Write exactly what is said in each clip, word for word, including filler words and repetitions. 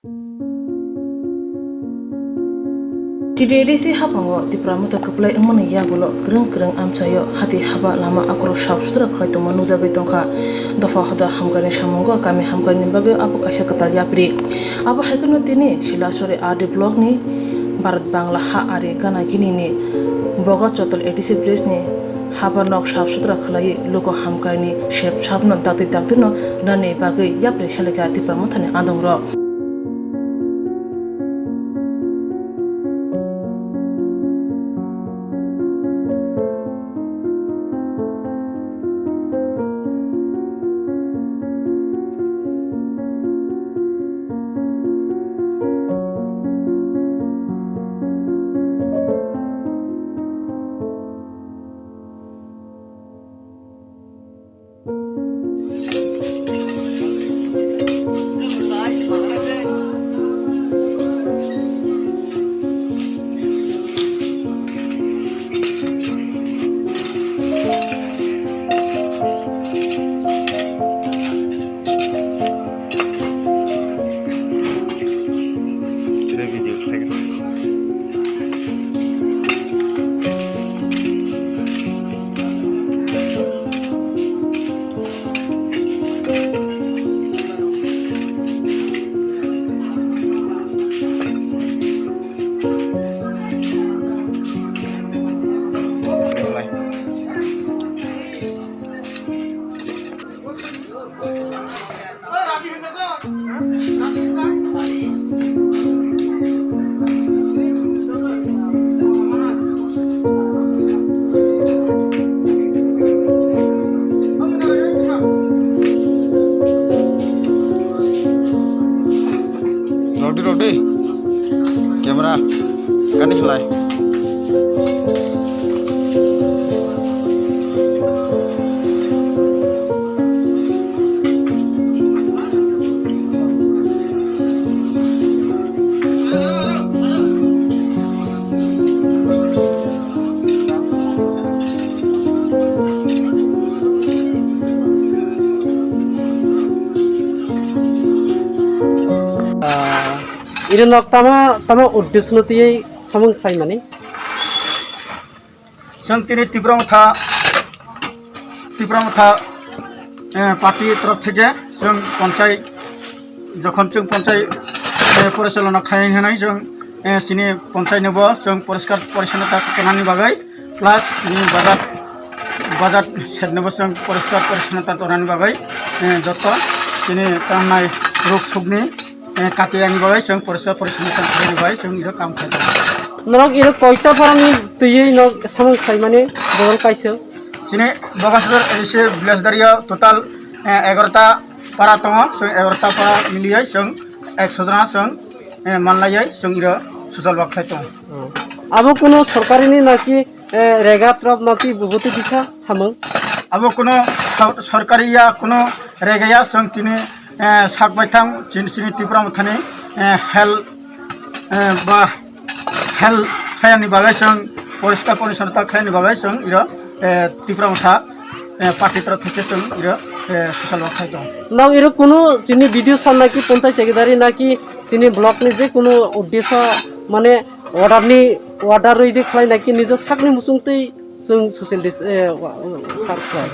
T D A D C haphango Tipra Motha kwplai wngmani yagulo kwrwng kwrwng amchaio hati haba lama akorok sap sutra khlai tongma nukjagwi tongkha. Dopha hoda hamkrai ni samungo kami hamkrai ni bagwi abo kaisa kwtal yapri. Abo hai kheno tini Silasori R D block ni Bharat Bangla ha ari gana gini ni Boga Chotol A D C village ni haba nok sap sutra khlaiwi luku hamkrai ni sep sapno dakti dakti no rwnani bagwi yapri selekha Tipra Motha ni adongrok. Rodi, rodi. Camera. Kani khlai. Ah, iri nok tama, tama uddesno tiyai samung khlaimani? Chwng tini Tipra Motha, Tipra Motha, eh, party torof theke chwng ponchai, jokhon chwng ponchai, eh, porichalona khlainai hinwi chwng, eh, chini ponchai nobo chwng poriskar porichonnota tonani bagwi, plus chini bazar, bazar side nobo chwng poriskar porichonnota tonani bagwi, eh, joto chini tangnai rok sukni, eh, kati ani bagwi chwng poriskar porichonnota khlaini bagwi chwng iro kam khlai tongo. Norok iro koita borokni twiwi no samung khlaimani borok kaisa? Chini Bogasodor A D C village dario total, eh, egarota para tongo, chwng egarota para miliyai chwng ekso jona chwng, eh, manlaiwi chwng iro social work khlai tongo. Oh. Abo kuno sorkarini naki, eh, rega trop naki buboti bisa samung? Abo kuno sor-, sorkari ya kuno rega ya chwng tini, eh, sak baithang chini, chini Tipra Mothani, eh, health, eh, ba health khlaini bagwi chwng poriskar porichonnota khlaini bagwi chwng iro, eh, Tipra Motha, eh, party torof theke chwng iro, eh, social work khlai tongo. Nang iro kunu chini B D O sir naki ponchai secretary naki chini block ni je kunu uddesho mane order ni order rwi de khlai naki nijo sakni muchung twi chwng social dis-, eh, wa-, wa-, sir khlai.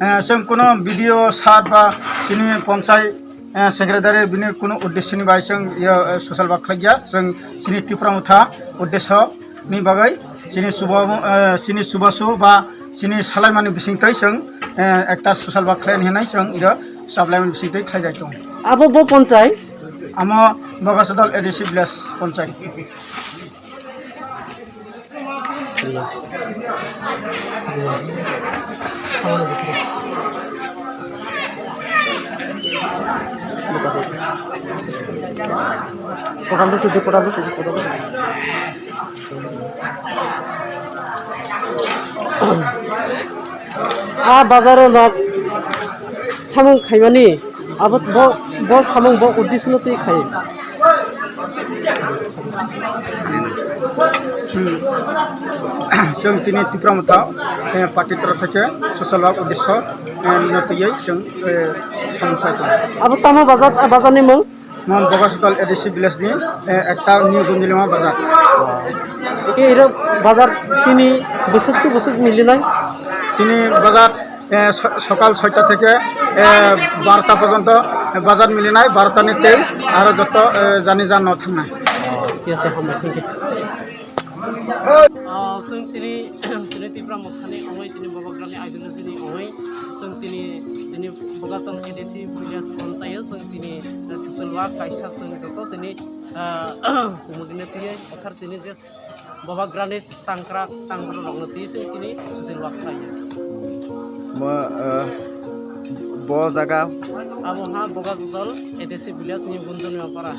Eh, chwng kuno B D O sir ba chini ponchai, eh, secretary bini kuno uddesho ni bai chwng iro, eh, social work khlai ya. Chwng chini Tipra Motha uddesho ni bagwi chini suba, eh, chini subasu ba chini salaimani bising twi chwng, eh, ekta social work khlai hinwi chwng iro supplement bising twi khlai jai tongo. Abo bo ponchai? Amo Bogasodol A D C village ponchai. Kotal do tuju, kotal do tuju, kotal do tuju. Ah, bazar o nok samung khaimani, abo bo, bo samung bo uddesho no twi khai. Hmm. Chwng tini Tipra Motha, eh, party torof theke social work uddesho, eh, no twiwi chwng, eh, samung khlai tongo. Abo tamo bazar, bazar ni mung? Mon Bogasdol A D C village ni, eh, ekta New Gunjulima bazar. Eke iro bazar tini bwswk to bwswk milinai? Tini bazar, eh, so-, sokal soita theke, eh, barota porjonto bazar milinai, barota ni tei aro joto, eh, jani jan no thangnai. Thik ase, hambai, thank you. Ah, chwng tini, chini Tipra Mothani ongwi, chini Bobagrani ideology ni ongwi, chwng tini, chini Bogasdol A D C village panchayat, chwng tini, eh, social work kaisa chwng joto chini, ah, community ni twiwi kothar chini je Bobagrani tangkra, tangkra rokno twi chwng tini social work khlaiya. Mo, eh, bo jaga? Abo ha Bogasdol A D C village ni Gunjulima para.